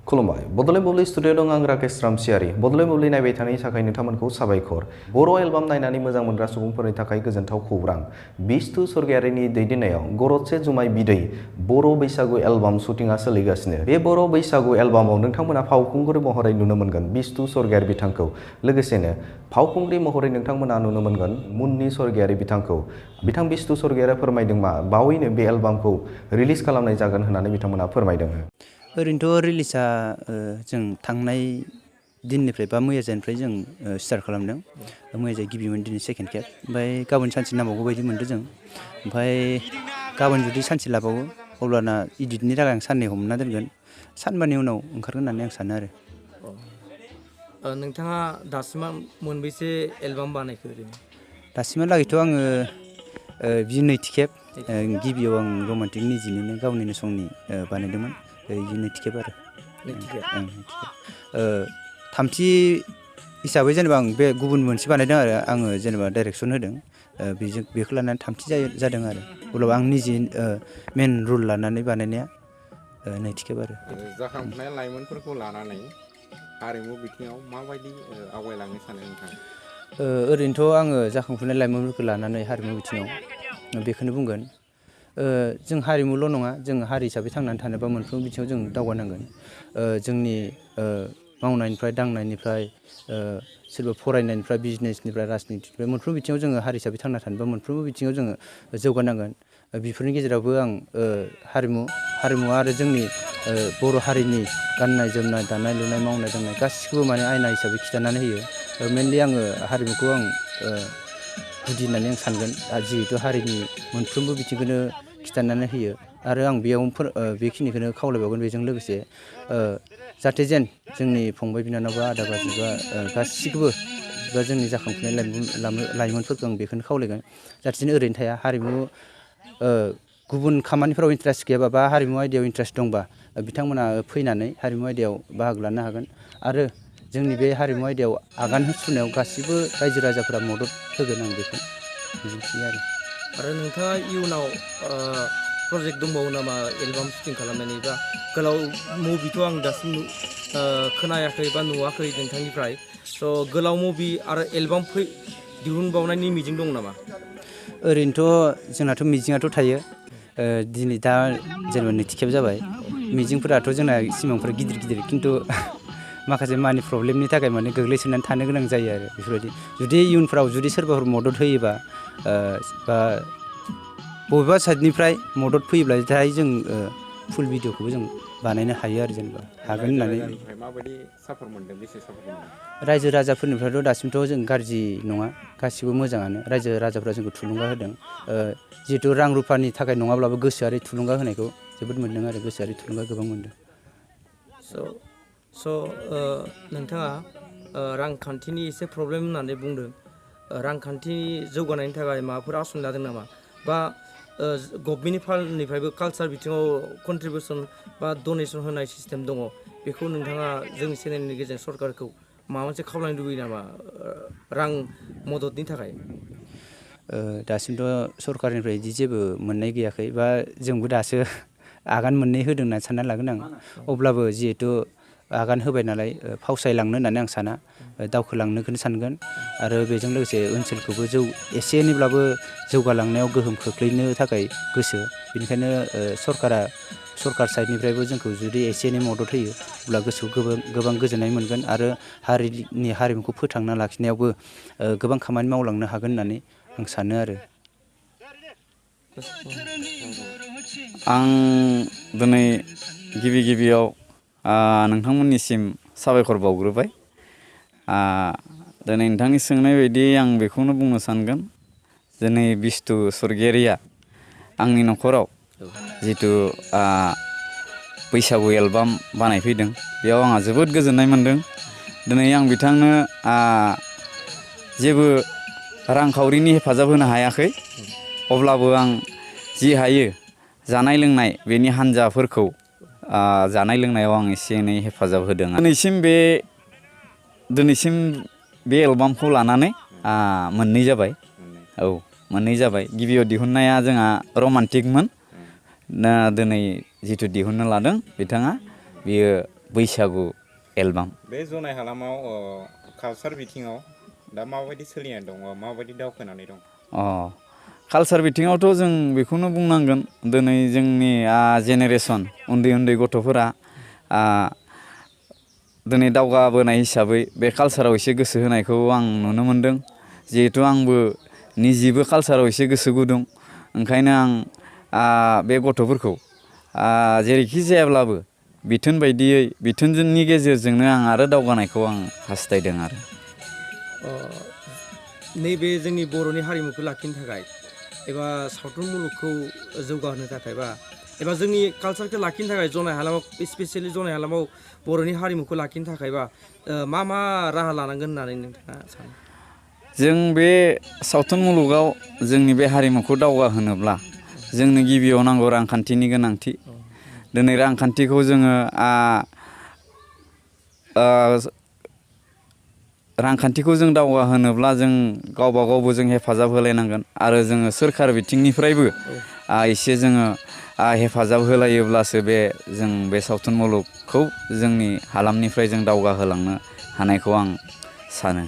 खुलुमबाय बडलेण्ड बुब्लि स्टुडिअ दं आं राकेश रामसियारि बडलेण्ड बुब्लि नायबाय थानायनि थाखाय नोंथांमोनखौ साबायखर बर' एलबाम नायनानै मोजां मोनग्रा सुबुंफोरनि थाखाय गोजोनथाव खौरां बिस्तु सरगियारिनि दैदेननायाव गरदसे जुमाय बिदै बर' बैसागु एलबाम शुटिंआ सोलिगासिनो बे बर' बैसागु एलबामाव नोंथांमोना फावखुंगुर महरै नुनो मोनगोन बिस्तु सरगियारि बिथांखौ लोगोसेनो फावखुंग्रि महरै नोंथांमोना नुनो मोनगोन मुन्नि सरगियारि बिथांखौ बिथां बिस्तु सरगियारिया फोरमायदों मा बावैनो बे एलबामखौ रिलिज खालामनाय जागोन होननानै बिथांमोना फोरमायदों ओरैनोथ' रिलिजा जों थांनाय दिननिफ्राय बा मैयानिफ्राय जों स्टार्ट खालामदों मैया गिबिमोन दिनै सेकेन्ड खेब ओमफ्राय गाबोन सानसे नांबावगौ बायदि मोनदों जों ओमफ्राय गाबोन जुदि सानसे लाबावो अब्लाना इडिटनि थाखाय आं साननै हमना दोनगोन सानबानि उनाव ओंखारगोन होननानै आं सानो आरो नोंथाङा दासिमा मोनबेसे एलबाम बानायखो ओरैनो दासिमहालागैथ' आङो बि नैथि खेब गिबियाव आं रमान्टिक निजिनिनो गावनिनो संनि बानायदोंमोन बि नैथि खेब आरो थामथि हिसाबै जेनेबा आं बे गुबुन मोनसे बानायदों आरो आङो जेनेबा डाइरेक्सन होदों बेखौ लानानै थामथि जादों आरो अब्लाबो आं निजे मेन रुल लानानै बानायनाया नैथि खेब आरो जाखांफुनाय लाइमोनफोरखौ लानानै हारिमु बिथिङाव माबायदि आवगायलांनो सानो नोंथां ओरैनोथ' आङो जाखांफुनाय लाइमोनफोरखौ लानानै हारिमु बिथिङाव बेखौनो बुंगोन जों हारिमुल' नङा जों हारि हिसाबै थांनानै थानोबा मोनफ्रोमबो बिथिङाव जों दावगानांगोन जोंनि मावनायनिफ्राय दांनायनिफ्राय सोरबा फरायनायनिफ्राय बिजनेसनिफ्राय राजनितिनिफ्राय मोनफ्रोमबो बिथिङाव जोङो हारि हिसाबै थांना थानोबा मोनफ्रोमबो बिथिङाव जोङो जौगानांगोन बेफोरनि गेजेरावबो आं हारिमुवा आरो जोंनि बर' हारिनि गाननाय जोमनाय दानाय लुनाय मावनाय दांनाय गासिखौबो माने आयना हिसाबै खिन्थानानै होयो मेनलि आङो हारिमुखौ आं गुदि होननानै आं सानगोन जिहेथु हारिनि मोनफ्रोमबो बिथिंखौनो खिन्थानानै होयो आरो आं बेयाव बेखिनिखौनो खावलायबावगोन बेजों लोगोसे जाहाथे जेन जोंनि फंबाय बिनानाव बा आदा बाजै बा गासिखौबो बा जोंनि जाखांफुनाय लाइमोनफोरखौ आं बेखौनो खावलायगोन जाहाथे जेन ओरैनो थाया हारिमु गुबुन खामानिफोराव इन्टारेस्ट गैयाबा बा हारिमु आयदायाव इन्टारेस्ट दंबा बिथांमोना फैनानै हारिमु आयदायाव बाहागो लानो हागोन आरो जोंनि बे हारिमु आयदायाव आगान सुरनायाव गासिबो रायजो राजाफोरा मदद होगोन आं बेखौ मिजिंथियो आरो नोंथाङा इयुनाव प्रजेक्ट दंबावो नामा एलबाम शुटिं खालामनायनि बा गोलाव मुभिथ' आं दासिम खोनायाखै बा नुवाखै नोंथांनिफ्राय स' गोलाव मुभि आरो एलबाम दिहुनबावनायनि मिजिं दं नामा ओरैनोथ' जोंनाथ' मिजिङाथ' थायो दिनै दा जेनेबा नैथि खेब जाबाय मिजिंफोराथ' जोंना सिमांफोरा गिदिर खिन्थु माखासे मानि प्रब्लेमनि थाखाय माने गोग्लैसोनानै थानो गोनां जायो आरो बेफोरबायदि जुदि इयुनफ्राव जुदि सोरबाफोर मदद होयोबा बा बबेबा साइडनिफ्राय मदद फैयोब्लाथाय जों फुल भिडिअखौबो जों बानायनो हायो आरो जेनेबा हागोन होननानै माबायदि सापर्ट मोनदों बेसे सापर्ट मोनदों रायजो राजाफोरनिफ्रायथ' दासिमथ' जों गाज्रि नङा गासिबो मोजाङानो रायजो राजाफ्रा जोंखौ थुलुंगा होदों जिहेतु रां रुफानि थाखाय नङाब्लाबो गोसोआरि थुलुंगा होनायखौ जोबोद मोन्दों आरो गोसोआरि थुलुंगा गोबां मोन्दों स' नोंथाङा रांखान्थिनि एसे प्रब्लेम होननानै बुंदों रांखान्थि जौगानायनि थाखाय माबाफोर आसन लादों नामा बा गभमेन्टनि फान्डनिफ्रायबो कालसार बिथिङाव कन्ट्रिबिउसन बा डनेसन होनाय सिस्टेम दङ बेखौ नोंथाङा जोंनि चेनेलनि गेजेरजों सरकारखौ माबा मोनसे खावलायनो लुबैयो नामा रां मददनि थाखाय दासिमथ' सरकारनिफ्राय बिदि जेबो मोननाय गैयाखै बा जोंबो दासो आगान मोननै होदों होनना सानना लागोन आं अब्लाबो जिहेथु आगान होबाय नालाय फावसायलांनो होननानै आं साना दावखोलांनोखौनो सानगोन आरो बेजों लोगोसे ओनसोलखौबो एसे एनैब्लाबो जौगालांनायाव गोहोम खोख्लैनो थाखाय गोसो बेनिखायनो सरकार साइडनिफ्रायबो जोंखौ जुदि एसे एनै मदद होयो अब्ला गोसोआव गोबां गोजोननाय मोनगोन आरो हारिनि हारिमुखौ फोथांना लाखिनायावबो गोबां खामानि मावलांनो हागोन होननानै आं सानो आरो आं दिनै गिबियाव नोंथांमोननिसिम साबायखर बावग्रोबाय दिनै नोंथांनि सोंनाय बायदि आं बेखौनो बुंनो सानगोन दिनै बिस्तु सरगियारिया आंनि न'खराव जिथु बैसागु एलबाम बानायफैदों बेयाव आंहा जोबोद गोजोननाय मोन्दों दिनै आं बिथांनो जेबो रांखावरिनि हेफाजाब होनो हायाखै अब्लाबो आं जि हायो जानाय लोंनाय बेनि हान्जाफोरखौ जानाय लोंनायाव आं एसे एनै हेफाजाब होदों दिनैसिम बे एलबामखौ लानानै मोननै जाबाय मोननै जाबाय गिबियाव दिहुननाया जोंहा रमान्टिकमोन दिनै जिथु दिहुननो लादों बिथाङा बियो बैसागु एलबाम। बे जनाय हालामाव कालसार बिथिङाव दा माबायदि सोलिनानै दङ माबायदि दावखोनानै दं? कालसार बिथिङावथ' जों बेखौनो बुंनांगोन दिनै जोंनि जेनेरेसन उन्दै उन्दै गथ'फोरा दिनै दावगाबोनाय हिसाबै बे कालसाराव एसे गोसो होनायखौ आं नुनो मोन्दों। जिहेथु आंबो निजेबो कालसाराव एसे गोसो गुदुं, ओंखायनो आं बे गथ'फोरखौ जेरैखि जायाब्लाबो बिथोन बायदियै बिथोननि गेजेरजोंनो आं आरो दावगानायखौ आं हास्थायदों आरो। नैबे जोंनि बर'नि हारिमुखौ लाखिनो थाखाय एबा सावथुन मुलुगखौ जौगाहोनो थाखाय एबा जोंनि कालसारखौ लाखिनो थाखाय जनाय हालामाव स्पेसियेलि जनाय हालामाव बर'नि हारिमुखौ लाखिनो थाखायबा मा राहा लानांगोन होननानै नोंथाङा सानो? जों बे सावथुन मुलुगाव जोंनि बे हारिमुखौ दावगाहोनोब्ला जोंनो गिबियाव नांगौ रांखान्थिनि गोनांथि। दिनै रांखान्थिखौ जोङो रांखान्थिखौ जों दावगाहोनोब्ला जों गावबा गावबो जों हेफाजाब होलायनांगोन आरो जोङो सोरखार बिथिंनिफ्रायबो एसे जोङो हेफाजाब होलायोब्लासो जों बे सावथुन मुलुगखौ जोंनि हालामनिफ्राय जों दावगाहोलांनो हानायखौ आं सानो।